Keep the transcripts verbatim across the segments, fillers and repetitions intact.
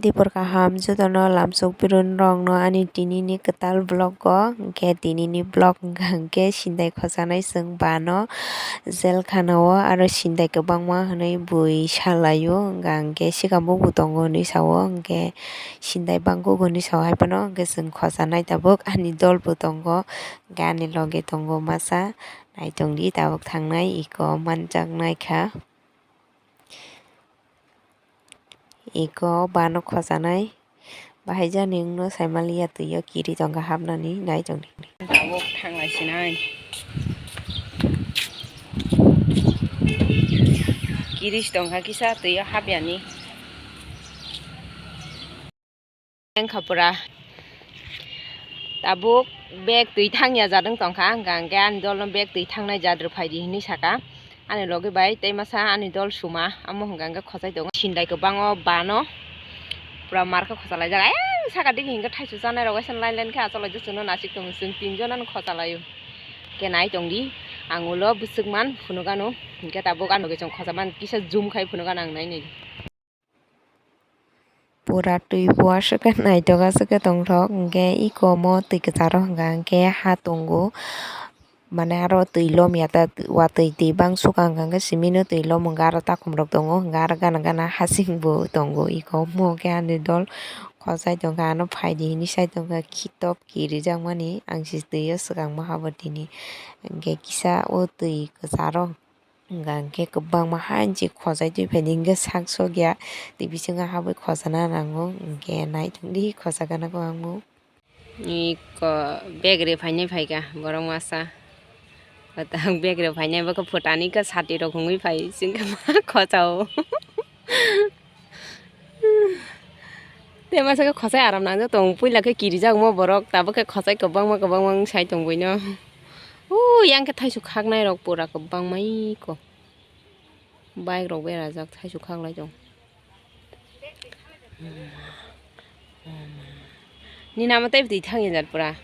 Dipor kaham jotono lamsok birun rokno ani tinini kwtal vlog o, hwnkhe tinini vlog wngkha hwnkhe sindai khosanai chwng bano jelkhana o aro sindai kwbangma hwnwi bui salaio, wngkha hwnkhe swkang bubo tongo hwnwi sao, hwnkhe sindai bangkuk hwnwi sao hai phano, hwnkhe chwng khosanai tabuk ani dol bo tongo, hwnkhe ani loge tongo masa, naitongdi tabuk thangnai eko manjaknai kha. Eko bano khojanai. Bahai jani wngno saimaliya twi o kiri tongkha hapnani nai tongdi. Tabuk thanglai sinai. Kiri se tongkha kisa twi o hapyani. Wngkha pura. Tabuk bag twi thangya jat wng tongkha, hwnkha hwnkhe ani dolno bag twi thangnai jat rwphaidi hinwi saka. Ani logi bai tei masa ani dol suma, amo hwnkha hwnkhe khochai tongo. Sindai kwbangma bano pura markhe khochalaijak. Ayang saka digi hwnkhe thaisu chanai rok waisa line line khe achalaijak, chwngno nasik tongo, chwng tinjon ano khochalaio. Khe nai tongdi, ang ulo bwswk man phunukano, hwnkhe tabuk ano chwng khochaman kisa zoom khai phunukano ang nai nai. Pura twi bo aswk khe naithok aswk khe tongthok, hwnkhe eko omo twi kwcharo hwnkha hwnkhe ha tongo, mane aro twi lomya ta watwi twi bang sukha hwnkha hwnkhe simino twi lom hwnkha aro takhumrok tongo, hwnkha aro gana gana hasing bo tongo, eko omo khe ani dol khochai tongkha ano phaidi hinwi sai tongkha khitok kirijakmani, ang se twi o swkang ma habo tini, hwnkhe kisa o twi kwcharo. Hwnkha hwnkhe kwbangma hai se khochai twi phaidi hwnkhe sak sok ya tei bisingo habwi khochana nango hwnkhe naithok di khochagana kwbangma. Eko bag rwi phainai phaikha borok masa. Bag rwi phainai bokhe phutanwi khe sati rok hwnwi phai singkhe ma khochao. Tei masa khe khosai aram nangjak tongo, puila khe kirijak omo borok, tabuk khe khosai kwbangma kwbangma wng sai tong buino. O yang khe thaisu khaknai rok pura kwbangma iko. Bike rok berajak thaisu khaklai tong. Nini ama tei bwtwi thang ya jat pura.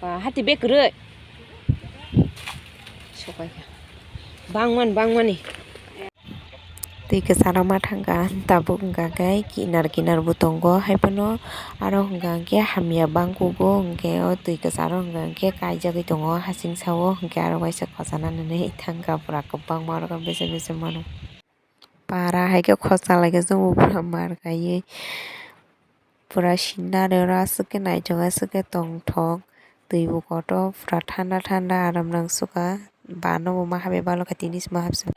Ba, hati bag kwrwi. Sokai kha. Bangmani, bangmani. Twi kwcharo ma thangkha, tabuk wngkha khe kinar kinar bo tongo, hai phano aro hwnkha hwnkhe hamya bangkugo, hwnkhe o twi kwcharo hwnkha hwnkhe kaijagwi tongo, hasing sao hwnkhe aro waisa khochanani thangkha, pura kwbangma oro bese bese mano. Para hai khe khochalai khe chwngbo pura mar kaiwi. Pura scenery oro aswk khe naithok, aswk khe tongthok, twi bo kotor, pura thanda thanda aram nang sukha, bano bo ma habwi balo kha tini se ma habsuk.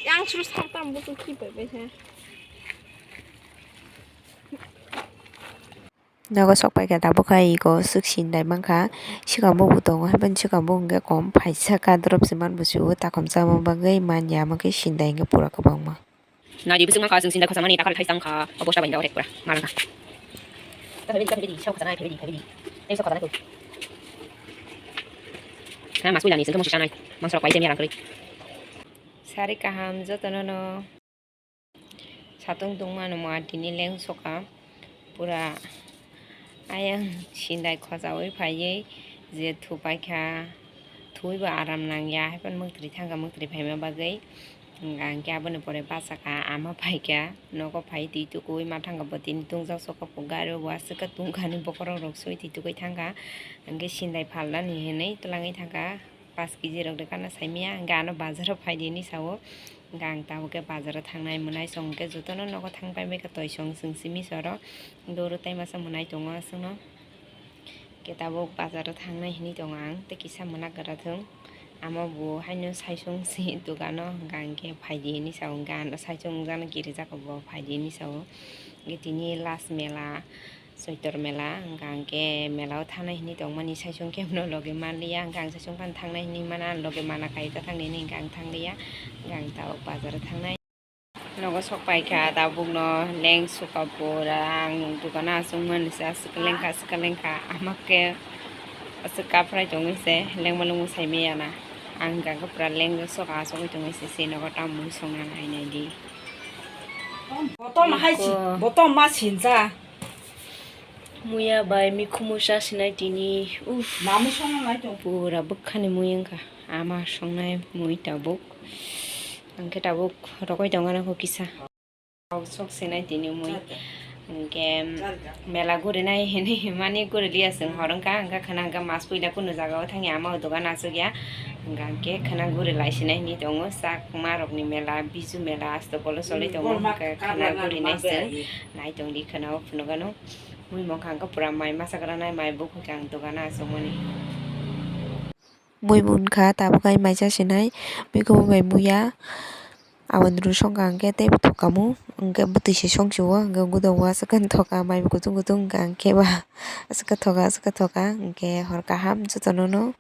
Yang suru sartam buku ki bai bai sa. Nogo sok pai kha tabuk kha iko swk sindai mankha, swkang bubo tongo, haibani swkang bo hwnkhe kom phaisa ka drop se man busu takhum chama bagwi manya, omo khe sindai hwnkhe pura kwbangma. Naidi bwswk mankha, chwng sindai khochamani takhal thaisa wngkha, o bosta bai orek pura malangkha. Kha mas puilani chwngkhe musu chanai, mangsorok pai se miyarang kwrwi. Sari kaham jotono no. Satung tungmano mo atini lengsoka pura ayang sindai khojaui phaiwi je thupaikha, thuibo aram nangya, haiphano mwktwrwi thangkha, mwktwrwi phaima bagwi. Hwnkha hwnkhe aboni pore bachakha, ama phaikha, nogo phai twi tukuui ma thangkha, bo tini tungjak sokha, gari o bo aswk khe tungkha, ani bokhorok rok sui twi tukui thangkha, hwnkhe sindai phalnani hinwi twlangwi thangkha. Paanch kg rok de kana saimanya, hwnkhe ano bazar o phaidi hinwi sao. Hwnkhe ang tabuk khe bazar o thangnai mwnaisong hwnkhe jotono nogo thang pai baikha toisong chwng simi se oro. Hwnkhe oro tai masa mwnai tongo aswkno. Hwnkhe tabuk bazar o thangnai hinwi tongo ang, tei kisa mwnak gra thung. Amo bo haino saichung si dogano, hwnkhe ang khe phaidi hinwi sao, hwnkhe ano saichung wngjakno kirijak bo phaidi hinwi sao. Hwnkhe tini last mela. Soitor mela, hwnkha hwnkhe mela o thangnai hinwi tongmani saichung khe bono logi manliya, hwnkha ang saichung phano thangnai hinwi mano, ang logi mana kaiwi ta thangdi hinwi hwnkha ang thangliya, hwnkha ang tabuk bazar o thangnai. Nogo sok paikha tabukno leng suka pura ang dukano aswk mani se aswk lengkha aswk lengkha ama khe aswk kaprai tongwi se lengma lungma saimaya na ang hwnkha khe pura leng sok aswk tongwi se se nogo tamo mui songna nai nai di. Botom hai si, Ko- botom ma sinja. Muya bai mikhumu chasinai tini. Uff. Mamui songna nai tong. Pura bwkhani mui wngkha. Ama songnai mui tabuk. Angkhe tabuk rokoi tongana kho kisa. Sok sinai tini mui. Hingke mela gurinai hinui himani guriliya chwng hor wngkha, hingke khwna hingke mas puila kunu jaga o thangya ama o dogan aswkya. Hingke khwna gurilai sinai hinui tongo, chakma rokni mela, biju mela asto polo choli tongo, hingke khwna gurinai chwng. Naitongdi khwna o phunukgano. Mui mokha hingke pura mai masa granai mai bukhuk ang dogana aswkmani. Mui munkha tabuk ai mai chasinai, mui kubun bai muya. Aboni ru songkha hingke tei bwthok kamu hingke bwtwi se songchio hingke gudok o aswk khe thoka mai kutung kutung hingka hingke ba aswk khe thoka aswk khe thoka hingke hor kaham jotono no.